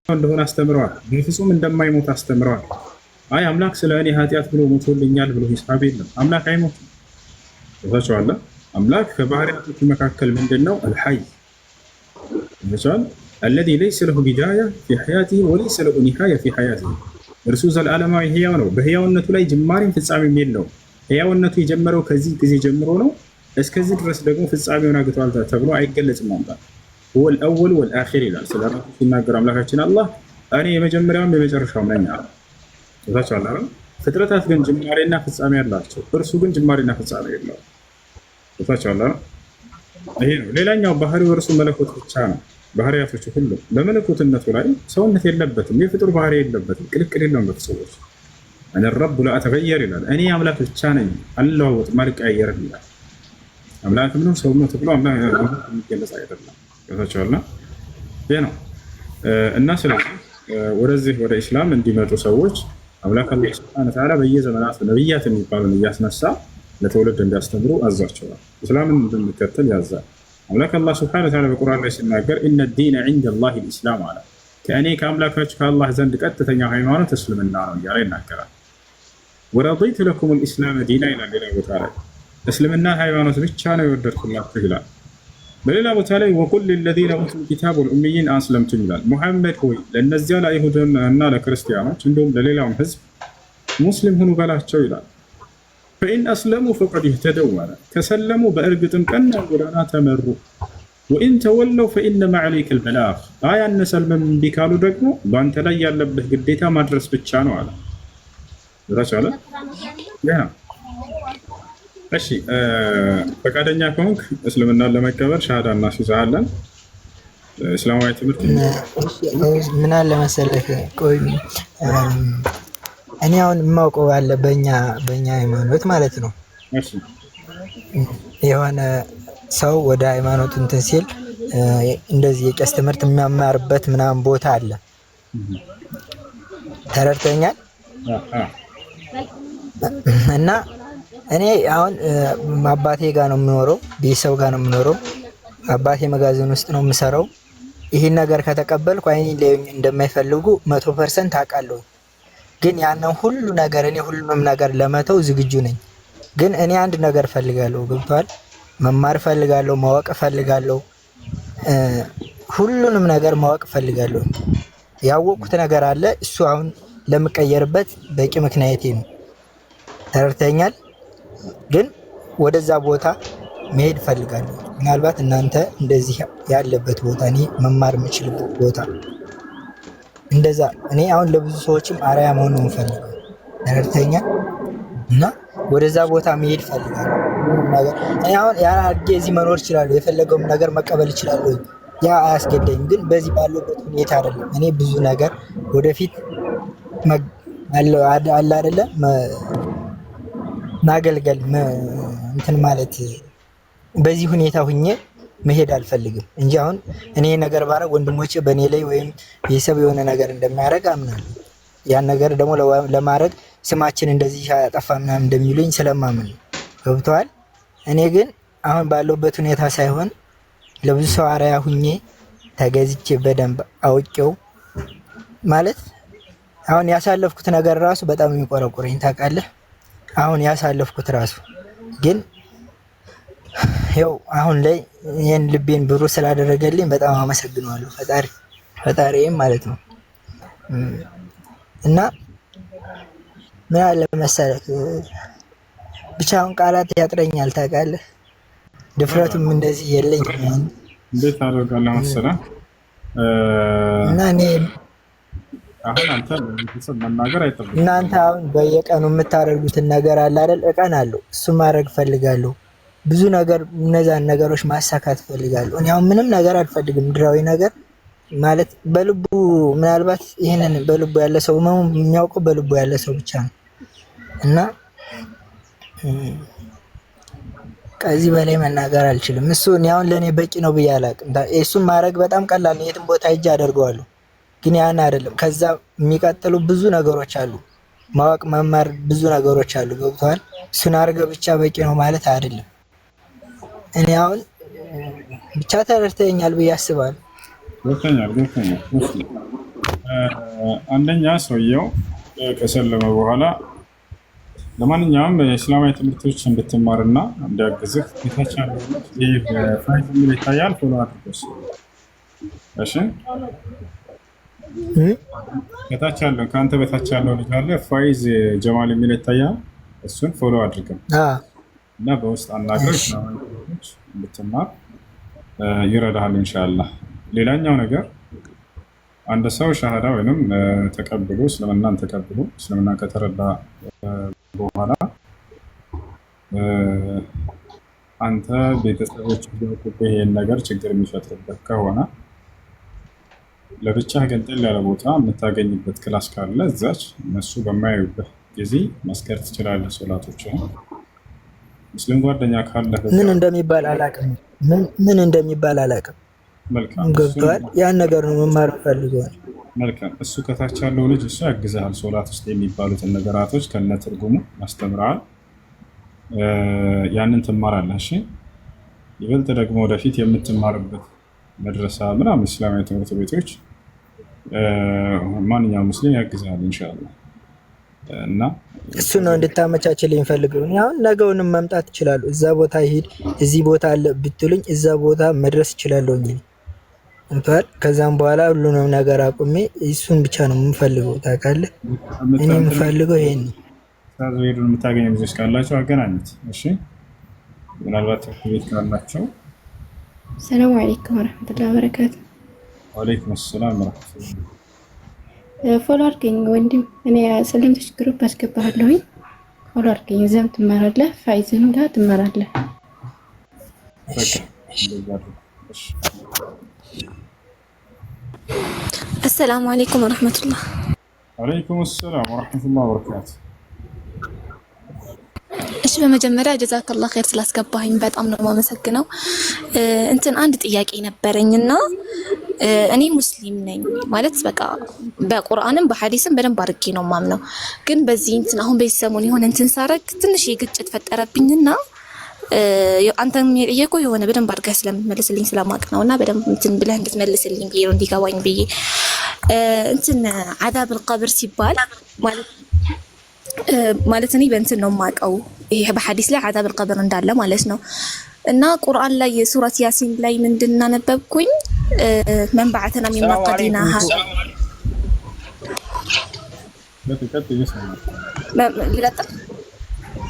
እንደሆነ አስተምረዋል። በፍጹም እንደማይሞት አስተምረዋል። አይ አምላክ ስለ እኔ ኃጢአት ብሎ ሞቶልኛል ብሎ ሂሳብ የለም። አምላክ አይሞትም። ታቸዋለ። አምላክ ከባህሪያቶቹ መካከል ምንድን ነው? الحي ይቻል الذي ليس له بداية في حياته وليس له نهاية في حياته። እርሱ ዘለዓለማዊ ህያው ነው። በህያውነቱ ላይ ጅማሬም ፍጻሜም የለውም። ህያውነቱ የጀመረው ከዚህ ጊዜ ጀምሮ ነው። እስከዚህ ድረስ ደግሞ ፍጻሜውን አግኝቷል ተብሎ አይገለጽም። አምላክ هو الأول والآخر ይላል ስለ ራሱ ሲናገር አምላካችን አላህ እኔ የመጀመሪያውም የመጨረሻውም ነኝ አለ። ታቸዋል። ፍጥረታት ግን ጅማሬና ፍጻሜ አላቸው። እርሱ ግን ጅማሬና ፍጻሜ የለውም። ታቸዋል። ይሄ ነው። ሌላኛው ባህሪው እርሱ መለኮት ብቻ ነው። ባህሪያቶቹ ሁሉ በመለኮትነቱ ላይ ሰውነት የለበትም። የፍጡር ባህሪ የለበትም። ቅልቅል የለውም። በሰዎች أنا الرب لا أتغير ይላል። እኔ አምላክ ብቻ ነኝ፣ አልለዋወጥም፣ አልቀያየርም ይላል። አምላክም ነው ሰውም ነው ተብሎ አምላክ የሚገለጽ አይደለም። ታቸዋልና ይህ ነው እና ስለዚህ ወደዚህ ወደ ኢስላም እንዲመጡ ሰዎች አምላክ አላህ سبحانه وتعالى በየዘመናት ነብያት የሚባሉን እያስነሳ ለትውልድ እንዲያስተምሩ አዟቸዋል። እስላምን እንድንከተል ያዛል። አምላክ አላህ سبحانه وتعالى በቁርአን ላይ ሲናገር إن الدين عند الله الإسلام አለ። ከእኔ ከአምላካችሁ ከአላህ ዘንድ ቀጥተኛው ሃይማኖት እስልምና ነው እያለ ይናገራል። ورضيت لكم الإسلام دينا ይላል። ሌላ ቦታ ላይ እስልምና ሃይማኖት ብቻ ነው የወደድኩላችሁ ይላል። በሌላ ቦታ ላይ وقل للذين أوتوا الكتاب والأميين أأسلمتم ይላል። ሙሐመድ ሆይ ለእነዚያ ለአይሁድና ለክርስቲያኖች እንዲሁም ለሌላውም ህዝብ ሙስሊም ሁኑ በላቸው ይላል። فإن أسلموا فقد اهتدوا አለ። ከሰለሙ በእርግጥም ቀና ጎዳና ተመሩ። وإن تولوا فإنما عليك البلاغ፣ አይ አንሰልምም እምቢ ካሉ ደግሞ በአንተ ላይ ያለብህ ግዴታ ማድረስ ብቻ ነው አለ። አለ። እሺ ፈቃደኛ ከሆንክ እስልምናን ለመቀበል ሻሃዳ እናስይዝሃለን። እስላማዊ ትምህርት ምን አለ መሰለህ፣ ቆይ እኔ አሁን የማውቀው አለ በእኛ ሃይማኖት ማለት ነው። የሆነ ሰው ወደ ሃይማኖት እንትን ሲል እንደዚህ የቄስ ትምህርት የሚያማርበት ምናምን ቦታ አለ። ተረድተኛል? እና እኔ አሁን አባቴ ጋር ነው የምኖረው፣ ቤተሰብ ጋር ነው የምኖረው። አባቴ መጋዘን ውስጥ ነው የምሰራው። ይህን ነገር ከተቀበልኩ አይኔ ሊያዩኝ እንደማይፈልጉ 100% አውቃለሁ። ግን ያንን ሁሉ ነገር እኔ ሁሉንም ነገር ለመተው ዝግጁ ነኝ። ግን እኔ አንድ ነገር እፈልጋለሁ፣ ገብቶሃል? መማር እፈልጋለሁ፣ ማወቅ እፈልጋለሁ፣ ሁሉንም ነገር ማወቅ እፈልጋለሁ። ያወቅኩት ነገር አለ፣ እሱ አሁን ለምቀየርበት በቂ ምክንያቴ ነው። ተረድተኛል? ግን ወደዛ ቦታ መሄድ እፈልጋለሁ። ምናልባት እናንተ እንደዚህ ያለበት ቦታ እኔ መማር የምችልበት ቦታ እንደዛ እኔ አሁን ለብዙ ሰዎችም አርአያ መሆን ነው የምፈልገው። ተረድተኛል? እና ወደዛ ቦታ መሄድ እፈልጋለሁ። እኔ አሁን ያን አድርጌ እዚህ መኖር እችላለሁ፣ የፈለገውም ነገር መቀበል እችላለሁ። ያ አያስገደኝም። ግን በዚህ ባለበት ሁኔታ አይደለም። እኔ ብዙ ነገር ወደፊት አለ አይደለ ማገልገል እንትን ማለት በዚህ ሁኔታ ሁኜ መሄድ አልፈልግም እንጂ አሁን እኔ ነገር ባረግ ወንድሞቼ በእኔ ላይ ወይም ቤተሰብ የሆነ ነገር እንደሚያደርግ አምናለሁ። ያን ነገር ደግሞ ለማድረግ ስማችን እንደዚህ ያጠፋ ምናምን እንደሚሉኝ ስለማምን ነው። ገብተዋል። እኔ ግን አሁን ባለሁበት ሁኔታ ሳይሆን ለብዙ ሰው አርአያ ሁኜ ተገዝቼ በደንብ አውቄው ማለት አሁን ያሳለፍኩት ነገር ራሱ በጣም የሚቆረቁረኝ ታውቃለህ። አሁን ያሳለፍኩት ራሱ ግን ያው አሁን ላይ ይህን ልቤን ብሩህ ስላደረገልኝ በጣም አመሰግነዋለሁ ፈጣሪ ፈጣሪም ማለት ነው። እና ምን አለ መሰለህ ብቻ አሁን ቃላት ያጥረኛል ታውቃለህ። ድፍረቱም እንደዚህ የለኝም። እንዴት አደርጋለሁ መሰለህ እና እኔ አሁን አንተ ለቤተሰብ መናገር አይጠበቅም። እናንተ አሁን በየቀኑ የምታደርጉትን ነገር አለ አይደል? እቀናለሁ፣ እሱ ማድረግ እፈልጋለሁ። ብዙ ነገር እነዛን ነገሮች ማሳካት እፈልጋለሁ። እኔ አሁን ምንም ነገር አልፈልግም፣ ምድራዊ ነገር ማለት በልቡ ምናልባት ይህንን በልቡ ያለ ሰው የሚያውቀው በልቡ ያለ ሰው ብቻ ነው። እና ከዚህ በላይ መናገር አልችልም። እሱ እኔ አሁን ለእኔ በቂ ነው ብዬ አላውቅም። እሱን ማድረግ በጣም ቀላል ነው። የትም ቦታ ሂጄ አደርገዋለሁ። ግን ያን አይደለም። ከዛ የሚቀጥሉ ብዙ ነገሮች አሉ። ማወቅ መማር ብዙ ነገሮች አሉ። ገብቶሃል? እሱን አድርገህ ብቻ በቂ ነው ማለት አይደለም። እኔ አሁን ብቻ ተረድተኸኛል ብዬ አስባለሁ። ገብቶኛል፣ ገብቶኛል። አንደኛ ሰውየው ከሰለመ በኋላ ለማንኛውም የእስላማዊ ትምህርቶች እንድትማርና እንዲያግዝህ የታች ያለው ይህ ፋይዝ የሚል ይታያል። Follow አድርጎስ። እሺ፣ ከታች ያለው ከአንተ በታች ያለው ልጅ አለ፣ ፋይዝ ጀማል የሚል ይታያል። እሱን follow አድርገው እና በውስጥ አናግረው እስላማዊ ትምህርቶች እንድትማር ይረዳሃል ኢንሻአላህ። ሌላኛው ነገር አንድ ሰው ሻሃዳ ወይንም ተቀብሎ እስልምናን ተቀብሎ እስልምናን ከተረዳ በኋላ አንተ ቤተሰቦች ቢያውቁብህ ይሄን ነገር ችግር የሚፈጥርበት ከሆነ ለብቻህ ገንጠል ያለ ቦታ የምታገኝበት class ካለ እዛች እነሱ በማያዩበት ጊዜ መስገድ ትችላለህ። ሶላቶችህን ሙስሊም ጓደኛ ካለ ምን እንደሚባል አላውቅም። ምን እንደሚባል አላውቅም። መልካም ገብቶሃል? ያን ነገር ነው መማር ፈልገዋል። መልካም። እሱ ከታች ያለው ልጅ እሱ ያግዝሃል። ሶላት ውስጥ የሚባሉትን ነገራቶች ከነ ትርጉሙ ያስተምርሃል። ያንን ትማራለህ። እሺ፣ ይበልጥ ደግሞ ወደፊት የምትማርበት መድረሳ ምናምን እስላማዊ ትምህርት ቤቶች ማንኛውም ሙስሊም ያግዝሃል ኢንሻአላህ። እና እሱ ነው እንድታመቻችልኝ ፈልገው። እኔ አሁን ነገውንም መምጣት እችላለሁ። እዛ ቦታ ሂድ፣ እዚህ ቦታ አለ ብትሉኝ እዛ ቦታ መድረስ እችላለሁ። እንቷል ከዛም በኋላ ሁሉንም ነገር አቁሜ እሱን ብቻ ነው የምፈልገው። ታውቃለህ፣ እኔ የምፈልገው ይሄን ነው። ሄዱን የምታገኘ ልጆች ካላቸው አገናኙት። እሺ፣ ምናልባት ትምህርት ቤት ካላቸው። ሰላም አለይኩም ወረህመቱላሂ ወበረካቱ። ወአለይኩም ሰላም ወረህመቱላህ። Follow አድርገኝ ወንድም፣ እኔ ሰለምቶች group አስገባለሁኝ። Follow አድርገኝ፣ እዛም ትማራለህ፣ ፋይዝም ጋር ትማራለህ። በቃ እንደዛ አድርጉ። እሺ። አሰላሙ አለይኩም ወረህመቱላህ። ወአለይኩም ሰላም ወረህመቱላህ ወበረካቱ። እሺ፣ በመጀመሪያ ጀዛከላህ ኸይር ስላስገባኸኝ በጣም ነው የማመሰግነው። እንትን አንድ ጥያቄ ነበረኝና እኔ ሙስሊም ነኝ ማለት በቃ በቁርአንም በሐዲስም በደንብ አድርጌ ነው የማምነው። ግን በዚህ እንትን አሁን በዚህ ሰሞን የሆነ እንትን ሳረግ ትንሽ የግጭት ፈጠረብኝና አንተም የጠየቀው የሆነ በደንብ አድርገህ ስለምትመልስልኝ ስለማቅ ነው እና በደንብ እንትን ብለህ እንድትመልስልኝ ብዬ ነው እንዲገባኝ ብዬ። እንትን عذاب القبر ሲባል ማለት እኔ በእንትን ነው የማውቀው፣ ይሄ በሐዲስ ላይ عذاب القبر እንዳለ ማለት ነው። እና ቁርአን ላይ ሱረት ያሲን ላይ ምንድን አነበብኩኝ? من بعثنا من مرقدنا ልቀጥል።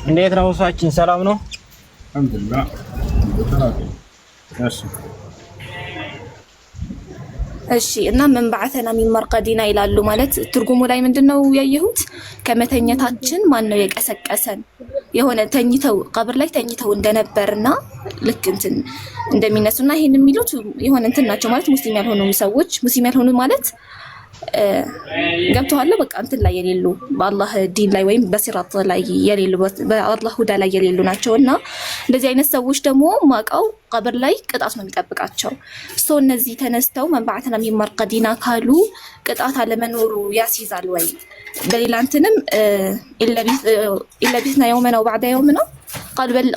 እንዴት ነው እሷችን? ሰላም ነው? አልሐምዱሊላህ። እሺ እሺ እና من بعثنا من مرقدنا ይላሉ። ማለት ትርጉሙ ላይ ምንድነው ያየሁት? ከመተኘታችን ማን ነው የቀሰቀሰን? የሆነ ተኝተው ቀብር ላይ ተኝተው እንደነበርና ልክ እንትን እንደሚነሱና ይሄን የሚሉት የሆነ እንትን ናቸው ማለት ሙስሊም ያልሆኑ ሰዎች፣ ሙስሊም ያልሆኑ ማለት ገብተዋል። በቃ እንትን ላይ የሌሉ፣ በአላህ ዲን ላይ ወይም በሲራጥ ላይ የሌሉ፣ በአላህ ሁዳ ላይ የሌሉ ናቸው። እና እንደዚህ አይነት ሰዎች ደግሞ ማቀው ቀብር ላይ ቅጣት ነው የሚጠብቃቸው። So እነዚህ ተነስተው من بعثنا من مرقدنا ካሉ ቅጣት አለመኖሩ ያስይዛል ወይ? በሌላ እንትንም إن لبثنا يوما أو بعض يوم ነው፣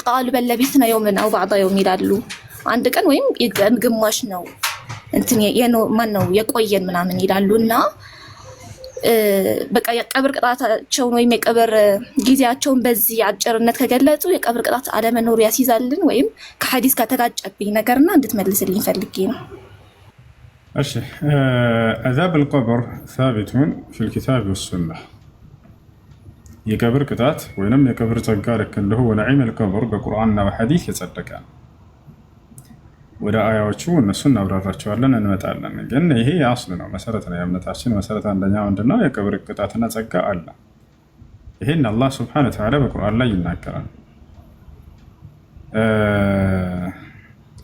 قالوا بل لبثنا يوما أو بعض يوم ይላሉ። አንድ ቀን ወይም ግማሽ ነው እንትን ማን ነው የቆየን ምናምን ይላሉ። እና በቃ የቀብር ቅጣታቸውን ወይም የቀብር ጊዜያቸውን በዚህ አጭርነት ከገለጹ የቀብር ቅጣት አለመኖሩ ያስይዛልን ወይም ከሐዲስ ጋር ተጋጨብኝ ነገርና እንድትመልስልኝ ፈልጌ ነው። እሺ፣ عذاب القبر ثابت في الكتاب والسنة። የቀብር ቅጣት ወይንም የቀብር ጸጋ ልክ እንዲሁ ونعيم القبر በቁርአንና በሐዲስ የጸደቀ ነው። ወደ አያዎቹ እነሱን እናብራራቸዋለን እንመጣለን። ግን ይሄ أصل ነው፣ መሰረት ነው። የእምነታችን መሰረት አንደኛ ምንድነው? የቀብር ቅጣትና ጸጋ አለ። ይሄን አላህ ስብሐነ ወተዓላ በቁርአን ላይ ይናገራል።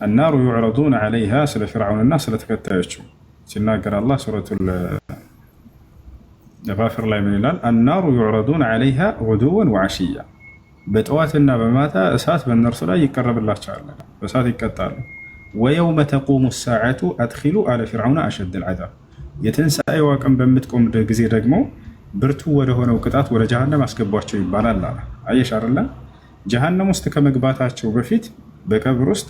النار يعرضون عليها ስለ ፊርዓውንና ስለ ተከታዮቹ ሲናገር አላህ ሱረቱል ጋፊር ላይ ምን ይላል? النار يعرضون عليها غدوا وعشيا፣ በጠዋትና በማታ እሳት በእነርሱ ላይ ይቀረብላቸዋል፣ በእሳት ይቀጣሉ። ويوم تقوم الساعة أدخلوا آل فرعون أشد العذاب፣ የትንሣኤዋ ቀን በምትቆም ጊዜ ደግሞ ብርቱ ወደሆነው ቅጣት ወደ ጀሃነም አስገቧቸው ይባላል አለ። አየሽ አይደለ? ጀሃነም ውስጥ ከመግባታቸው በፊት በቀብር ውስጥ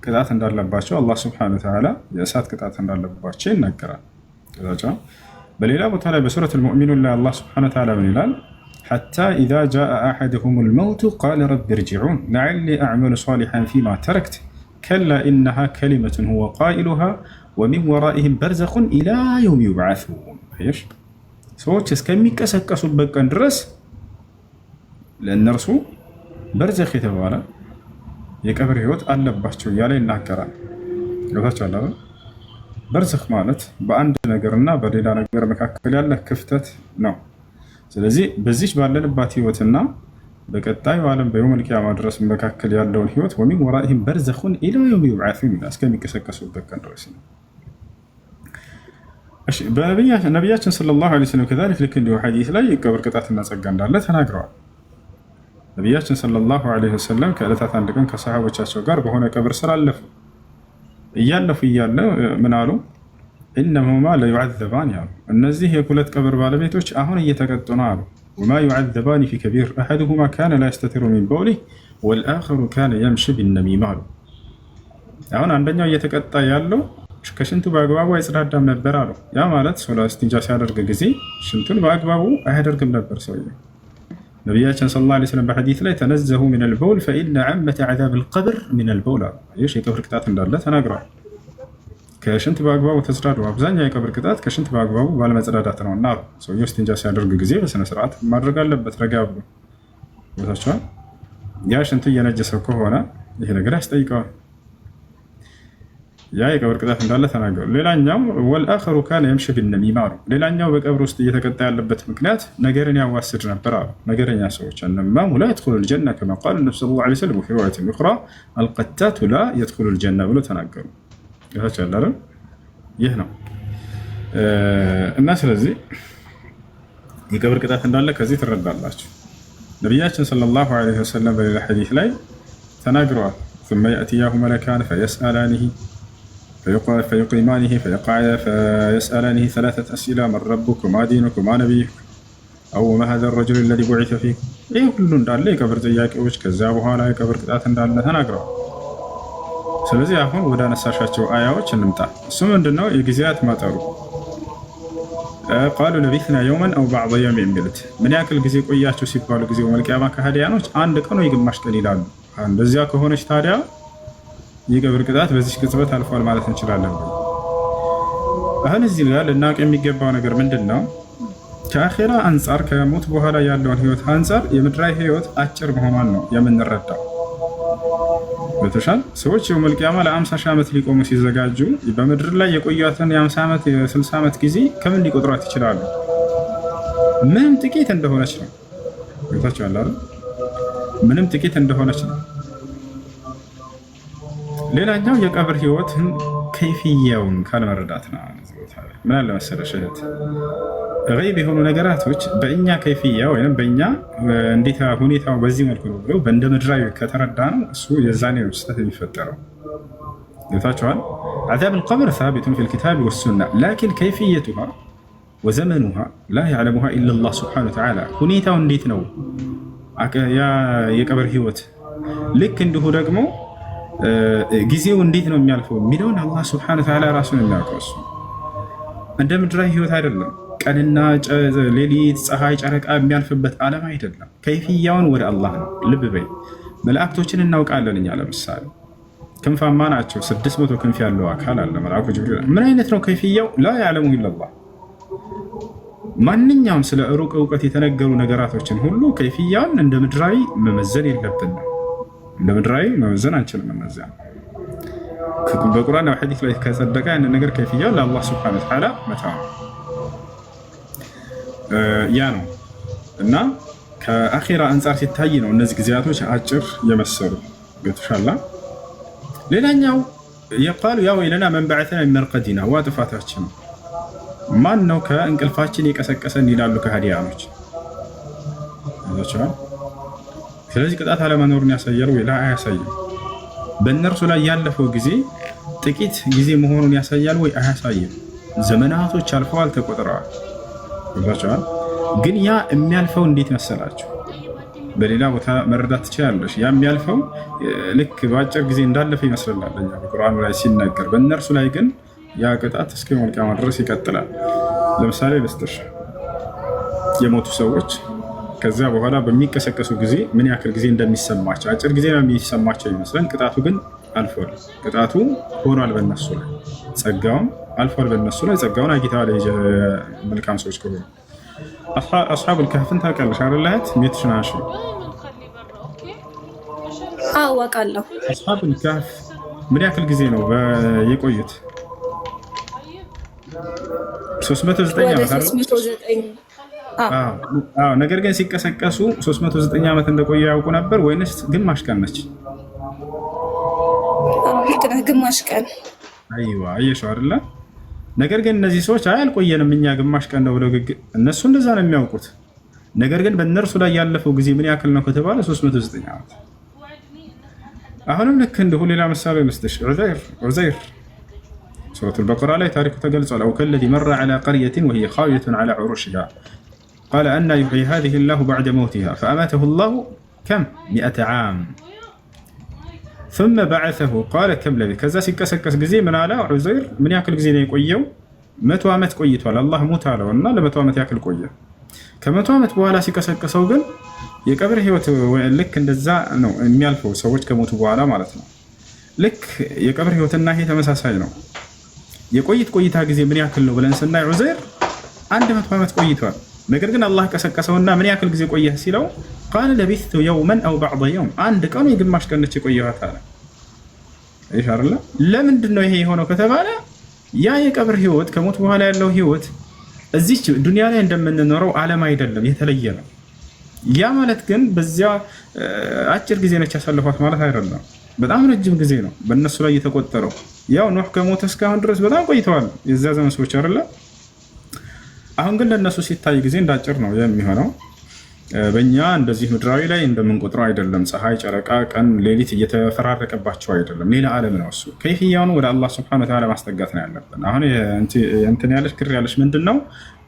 ቅጣት እንዳለባቸው አላህ ስብሐነ ወተዓላ የእሳት ቅጣት እንዳለባቸው ይናገራል። በሌላ ቦታ ላይ በሱረት አልሙእሚኑን ላይ አላህ سبحانه وتعالى ምን ይላል? حتى إذا جاء أحدهم الموت قال رب ارجعون لعلي أعمل صالحا فيما تركت كلا إنها كلمة هو قائلها ومن ورائهم برزخ إلى يوم يبعثون። ሰዎች እስከሚቀሰቀሱበት ቀን ድረስ ለእነርሱ በርዘኽ የተባለ የቀብር ህይወት አለባቸው እያለ ይናገራል። ገብታችኋል አይደል? በርዘኽ ማለት በአንድ ነገርና በሌላ ነገር መካከል ያለ ክፍተት ነው። ስለዚህ በዚች ባለንባት ህይወትና በቀጣዩ ዓለም በ يوم القيامة ድረስ መካከል ያለውን ህይወት ومن ورائهم برزخ إلى يوم يبعثون እስከሚቀሰቀሱበት ቀን ድረስ ነው። ነቢያችን صلى الله عليه وسلم كذلك ልክ እንዲሁ ሐዲስ ላይ የቀብር ቅጣትና ጸጋ እንዳለ ተናግረዋል። ነቢያችን صلى الله عليه وسلم ከዕለታት አንድ ቀን ከሰሃቦቻቸው ጋር በሆነ ቀብር ስር አለፉ። እያለፉ እያለ ምን አሉ? إنهما ليعذبان አሉ። እነዚህ የሁለት ቀብር ባለቤቶች አሁን እየተቀጡ ነው አሉ። وما يعذبان في كبير أحدهما كان لا يستتر من بوله والآخر كان يمشي بالنميمة አሉ። አሁን አንደኛው እየተቀጣ ያለው ከሽንቱ በአግባቡ አይጽዳዳም ነበር አሉ። ያ ማለት ሶላ ኢስቲንጃ ሲያደርግ ጊዜ ሽንቱን በአግባቡ አያደርግም ነበር ሰውየው። ነቢያችን صلى الله عليه وسلم በሐዲስ ላይ تنزهوا من البول فإن عامة عذاب القبر من البول አሉ። የቀብር ቅጣት እንዳለ ተናግረዋል። ከሽንት በአግባቡ ተጽዳዱ። አብዛኛው የቀብር ቅጣት ከሽንት በአግባቡ ባለመጽዳዳት ነው እና ሰውየው ኢስቲንጃ ሲያደርግ ጊዜ በስነስርዓት ማድረግ አለበት፣ ረጋ ብሎ ቦታቸዋል። ያ ሽንቱ እየነጀሰው ከሆነ ይሄ ነገር ያስጠይቀዋል። ያ የቀብር ቅጣት እንዳለ ተናገሩ። ሌላኛው والآخر كان يمشي بالنميمة አሉ። ሌላኛው በቀብር ውስጥ እየተቀጣ ያለበት ምክንያት ነገርን ያዋስድ ነበር አሉ። ነገረኛ ሰዎች النمام لا يدخل الجنة كما قال النبي صلى الله عليه وسلم وفي رواية أخرى القتات لا يدخل الجنة ብሎ ተናገሩ። ይታቻል። ይህ ነው እና ስለዚህ የቀብር ቅጣት እንዳለ ከዚህ ትረዳላችሁ። ነቢያችን صلى الله عليه وسلم በሌላ ሐዲስ ላይ ተናግረዋል። ثم يأتياه ملكان فيسألانه فيقيمانه فيسألانه ثلاثة أسئلة من ربك وما دينك وما نبيك أو ما هذا الرجل الذي بعث فيكم። ይህ ሁሉ እንዳለ የቀብር ጥያቄዎች ከዚያ በኋላ የቀብር ቅጣት እንዳለ ተናግረዋል። ስለዚህ አሁን ወደ አነሳሻቸው አያዎች እንምጣ። እሱ ምንድነው? የጊዜያት ማጠሩ قالوا لبثنا يوما أو بعض يوم የሚሉት ምን ያክል ጊዜ ቆያቸው ሲባሉ ጊዜ يوم القيامة ከሃዲያኖች አንድ ቀን ወይ ግማሽ ቀን ይላሉ። እንደዚያ ከሆነች ታዲያ የቀብር ቅጣት በዚህ ቅጽበት አልፏል ማለት እንችላለን። አሁን እዚህ ጋር ልናውቅ የሚገባው ነገር ምንድን ነው? ከአኼራ አንጻር ከሞት በኋላ ያለውን ህይወት አንጻር የምድራዊ ህይወት አጭር መሆኗን ነው የምንረዳው። በተሻል ሰዎች يوم القيامة ለ50 ሺህ ዓመት ሊቆሙ ሲዘጋጁ በምድር ላይ የቆዩትን የ50 ዓመት የ60 ዓመት ጊዜ ከምን ሊቆጥሯት ይችላሉ? ምንም ጥቂት እንደሆነች ነው። ገብታችኋል አይደል? ምንም ጥቂት እንደሆነች ነው። ሌላኛው የቀብር ህይወትን ከይፍያውን ካለመረዳት ነው። ምን አለ መሰለሽ እህት፣ ገይብ የሆኑ ነገራቶች በእኛ ከይፍያ ወይም በእኛ እንዴት ሁኔታው በዚህ መልኩ ነው ብለው በእንደ ምድራዊ ከተረዳ ነው እሱ የዛኔ ነው ስህተት የሚፈጠረው። ገብታችኋል? عذاب القبر ثابت في الكتاب والسنة لكن كيفيتها وزمنها لا يعلمها إلا الله سبحانه وتعالى። ሁኔታው እንዴት ነው ያ የቀብር ህይወት ልክ እንዲሁ ደግሞ ጊዜው እንዴት ነው የሚያልፈው የሚለውን አላህ سبحانه وتعالى ራሱን የሚያውቀው። እሱ እንደ ምድራዊ ህይወት አይደለም። ቀንና ሌሊት፣ ፀሐይ፣ ጨረቃ የሚያልፍበት ዓለም አይደለም። ከይፍያውን ወደ አላህ ነው። ልብ በይ። መላእክቶችን እናውቃለን እኛ ለምሳሌ ክንፋማ ናቸው። 600 ክንፍ ያለው አካል አለ መልአኩ ጅብሪል። ምን አይነት ነው ከይፍያው? لا يعلمه إلا الله። ማንኛውም ስለ ሩቅ እውቀት የተነገሩ ነገራቶችን ሁሉ ከይፍያውን እንደ ምድራዊ መመዘን የለብንም። እንደ ምድራዊ መመዘን አንችልም። እነዚያ በቁርአን ሐዲስ ላይ ከጸደቀ ያንን ነገር ከይፍያው ለአላህ سبحانه وتعالى መተው ነው። ያ ነው እና ከአኼራ አንጻር ሲታይ ነው እነዚህ ጊዜያቶች አጭር የመሰሉ። ገብቶሻል። ሌላኛው يقال يا ويلنا من بعثنا من مرقدنا፣ ዋ ጥፋታችን ማን ነው ከእንቅልፋችን የቀሰቀሰን ይላሉ ከሃዲያኖች። ስለዚህ ቅጣት አለመኖሩን ያሳያል ወይ? لا አያሳይም። በእነርሱ ላይ ያለፈው ጊዜ ጥቂት ጊዜ መሆኑን ያሳያል ወይ? አያሳይም። ዘመናቶች አልፈዋል፣ ተቆጥረዋል። ገብቷቸዋል። ግን ያ የሚያልፈው እንዴት መሰላችሁ? በሌላ ቦታ መረዳት ትችላለች። ያ የሚያልፈው ልክ በአጭር ጊዜ እንዳለፈ ይመስለናል እኛ በቁርአኑ ላይ ሲነገር፣ በእነርሱ ላይ ግን ያ ቅጣት እስከ يوم القيامة ድረስ ይቀጥላል። ለምሳሌ ልስጥሽ፣ የሞቱ ሰዎች ከዚያ በኋላ በሚቀሰቀሱ ጊዜ ምን ያክል ጊዜ እንደሚሰማቸው፣ አጭር ጊዜ ነው የሚሰማቸው ይመስለን። ቅጣቱ ግን አልፏል። ቅጣቱ ሆኗል በእነሱ ላይ፣ ጸጋውም አልፏል በእነሱ ላይ። ጸጋውን አግኝተዋል መልካም ሰዎች ከሆኑ። አስሓቡል ከህፍን ታውቂያለሽ አይደል? እህት ሜትሽን አንሺ። አዎ አውቃለሁ። አስሓቡል ከህፍ ምን ያክል ጊዜ ነው የቆዩት? 309 ወደ ዓመት አይደል? 309። አዎ። ነገር ግን ሲቀሰቀሱ 309 ዓመት እንደቆየ ያውቁ ነበር ወይንስ ግማሽ ቀን ነች? ልክ ነህ፣ ግማሽ ቀን። አይዋ፣ አየሽው አይደለ? ነገር ግን እነዚህ ሰዎች አይ አልቆየንም እኛ ግማሽ ቀን ነው ብለው እነሱ እንደዛ ነው የሚያውቁት። ነገር ግን በእነርሱ ላይ ያለፈው ጊዜ ምን ያክል ነው ከተባለ 309 ዓመት። አሁንም ልክ እንዲሁ ሌላ ምሳሌ ልስጥሽ። ዑዘይር፣ ዑዘይር ሱረቱል በቀራ ላይ ታሪኩ ተገልጿል። أو كالذي مر على قرية وهي خاوية على عروشها قال أنى يحيي هذه الله بعد موتها فأماته الله كم 100 عام ثم بعثه قال كم لبثت። ከዛ ሲቀሰቀስ ጊዜ ምን አለ ዑዘይር? ምን ያክል ጊዜ ነው የቆየው? 100 ዓመት ቆይቷል። አላህ ሙት አለው እና ለ100 ዓመት ያክል ቆየ። ከ100 ዓመት በኋላ ሲቀሰቅሰው ግን የቀብር ህይወት ልክ እንደዛ ነው የሚያልፈው፣ ሰዎች ከሞቱ በኋላ ማለት ነው። ልክ የቀብር ህይወትና ይሄ ተመሳሳይ ነው። የቆይት ቆይታ ጊዜ ምን ያክል ነው ብለን ስናይ ዑዘይር 100 ዓመት ቆይቷል። ነገር ግን አላህ ቀሰቀሰውና ምን ያክል ጊዜ ቆየህ ሲለው قال لبثت يوما أو بعض يوم፣ አንድ ቀን ወይ ግማሽ ቀን ነች የቆየኋት አለ። ይህ አይደለ? ለምንድን ነው ይሄ የሆነው ከተባለ ያ የቀብር ህይወት፣ ከሞት በኋላ ያለው ህይወት እዚች ዱንያ ላይ እንደምንኖረው ዓለም አይደለም፣ የተለየ ነው። ያ ማለት ግን በዚያ አጭር ጊዜ ነች ያሳለፏት ማለት አይደለም። በጣም ረጅም ጊዜ ነው በእነሱ ላይ የተቆጠረው። ያው ኖህ ከሞተ እስካሁን ድረስ በጣም ቆይተዋል የዚያ ዘመን ሰዎች አይደለ። አሁን ግን ለእነሱ ሲታይ ጊዜ እንዳጭር ነው የሚሆነው። በእኛ እንደዚህ ምድራዊ ላይ እንደምንቆጥረው አይደለም። ፀሐይ፣ ጨረቃ፣ ቀን፣ ሌሊት እየተፈራረቀባቸው አይደለም። ሌላ ዓለም ነው እሱ። ከይፍያውን ወደ አላህ ስብሐነ ወተዓላ ማስጠጋት ነው ያለብን። አሁን እንትን ያለሽ ግር ያለሽ ምንድን ነው?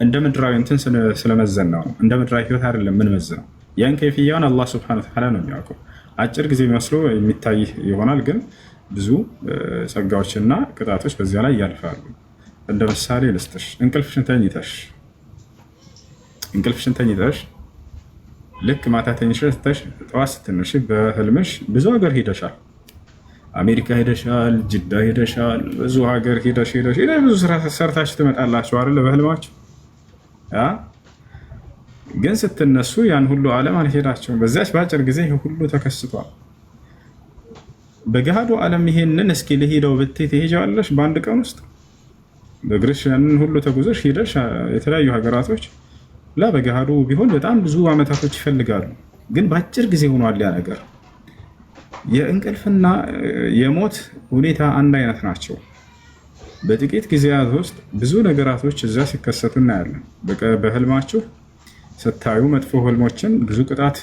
እንደ ምድራዊ እንትን ስለመዘን ነው። እንደ ምድራዊ ህይወት አይደለም ምንመዝነው። ያን ከይፍያውን አላህ ስብሐነ ወተዓላ ነው የሚያውቀው። አጭር ጊዜ መስሎ የሚታይ ይሆናል፣ ግን ብዙ ጸጋዎችና ቅጣቶች በዚያ ላይ ያልፋሉ። እንደ ምሳሌ ልስጥሽ። እንቅልፍሽን ተኝተሽ ልክ ማታ ተኝተሽ ጠዋት ስትነሺ በህልምሽ ብዙ ሀገር ሂደሻል። አሜሪካ ሄደሻል፣ ጅዳ ሄደሻል፣ ብዙ ሀገር ሄደሽ ሄደሽ ሄደሽ ብዙ ስራ ሰርታችሁ ትመጣላችሁ አይደለ? በህልማችሁ ግን ስትነሱ ያን ሁሉ ዓለም አልሄዳችሁም። በዚያች በአጭር ጊዜ ይሄ ሁሉ ተከስቷል። በገሃዱ ዓለም ይሄንን እስኪ ልሂደው ብትይ ትሄጃለሽ? በአንድ ቀን ውስጥ በእግርሽ ያንን ሁሉ ተጉዘሽ ሂደሽ የተለያዩ ሀገራቶች ላ በገሃዱ ቢሆን በጣም ብዙ ዓመታቶች ይፈልጋሉ። ግን በአጭር ጊዜ ሆኗል ያ ነገር። የእንቅልፍና የሞት ሁኔታ አንድ አይነት ናቸው። በጥቂት ጊዜያት ውስጥ ብዙ ነገራቶች እዛ ሲከሰቱ እናያለን። በህልማችሁ ስታዩ መጥፎ ህልሞችን ብዙ ቅጣት፣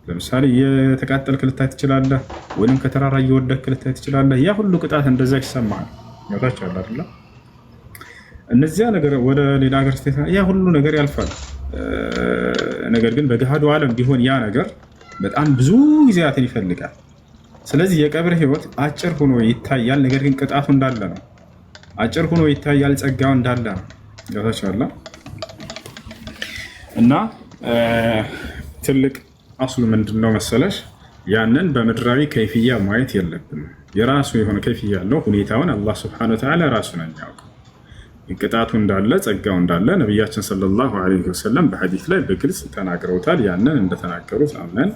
ለምሳሌ የተቃጠልክ ልታይ ትችላለህ፣ ወይም ከተራራ እየወደክ ልታይ ትችላለህ። ያ ሁሉ ቅጣት እንደዛ ይሰማሃል። ገብታችኋል አይደለ? እነዚያ ነገር ወደ ሌላ ሀገር state ያ ሁሉ ነገር ያልፋል። ነገር ግን በገሃዱ ዓለም ቢሆን ያ ነገር በጣም ብዙ ጊዜያትን ይፈልጋል። ስለዚህ የቀብር ህይወት አጭር ሆኖ ይታያል፣ ነገር ግን ቅጣቱ እንዳለ ነው። አጭር ሆኖ ይታያል፣ ጸጋው እንዳለ ነው። ገብታችኋል? እና ትልቅ አስሉ ምንድን ነው መሰለሽ? ያንን በምድራዊ ከይፍያ ማየት የለብንም። የራሱ የሆነ ከይፍያ ያለው ሁኔታውን አላህ ስብሐነ ወተዓላ ራሱ ነው የሚያውቀው። ቅጣቱ እንዳለ ጸጋው እንዳለ ነቢያችን ሰለላሁ ዐለይሂ ወሰለም በሐዲስ ላይ በግልጽ ተናግረውታል። ያንን እንደተናገሩት አምነን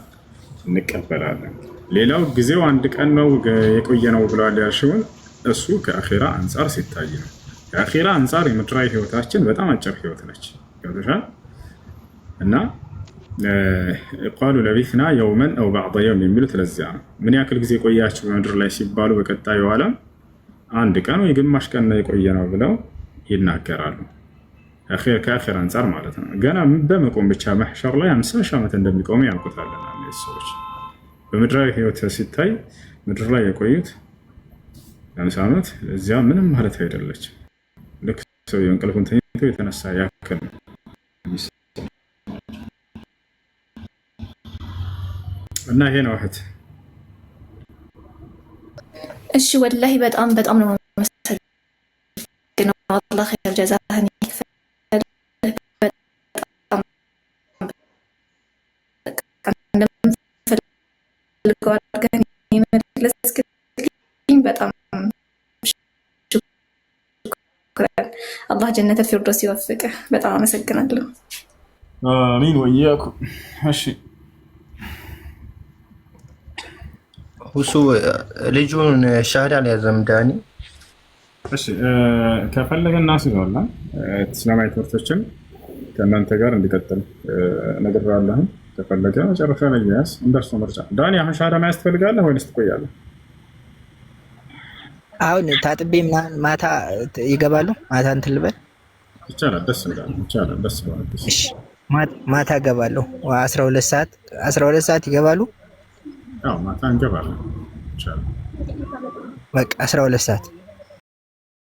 እንቀበላለን። ሌላው ጊዜው አንድ ቀን ነው የቆየ ነው ብለዋል ያልሽውን እሱ ከአኼራ አንጻር ሲታይ ነው። ከአኼራ አንጻር የምድራዊ ህይወታችን በጣም አጭር ህይወት ነች። ገብቶሻል? እና قالوا لبثنا يوما أو بعض يوم የሚሉት ለዚያ ነው። ምን ያክል ጊዜ ቆያችሁ በምድር ላይ ሲባሉ በቀጣዩ ዓለም አንድ ቀን ወይ ግማሽ ቀን ነው የቆየ ነው ብለው ይናገራሉ። ከአኼራ አንጻር ማለት ነው። ገና በመቆም ብቻ መሕሸር ላይ 50,000 ዓመት እንደሚቆሙ ያውቁታልና እነዚህ ሰዎች በምድራዊ ህይወት ሲታይ ምድር ላይ የቆዩት 50 ዓመት እዚያ ምንም ማለት አይደለች። ልክ ሰው እንቅልፉን ተኝቶ የተነሳ ያክል ነው። እና ይሄ ነው እህት። እሺ ወላሂ በጣም በጣም ነው የማመሰግነው። አላህ ኸይር ጀዛህን ይክፈልህ። ጀነተል ፊርዶስ ይወፍቅህ። በጣም አመሰግናለሁ። آمين وإياكم። እሺ። ሁሱ ልጁን ሻሃዳ አልያዘም ዳኒ። እሺ፣ ከፈለገ እናስይዘዋለን። እስላማዊ ትምህርቶችን ከእናንተ ጋር እንዲቀጥል እነግረዋለሁ። ከፈለገ መጨረሻ ላይ ያዝ፣ እንደርሱ ምርጫ። ዳኒ፣ አሁን ሻሃዳ መያዝ ትፈልጋለህ ወይንስ ትቆያለህ? አሁን ታጥቤ ምናምን ማታ ይገባሉ። ማታ እንትን ልበል። ይቻላል፣ ደስ ይላል። ይቻላል፣ ደስ ይላል። እሺ፣ ማታ እገባለሁ። 12 ሰዓት፣ 12 ሰዓት ይገባሉ። አዎ፣ ማታ እንገባለን። ይቻላል። በቃ 12 ሰዓት።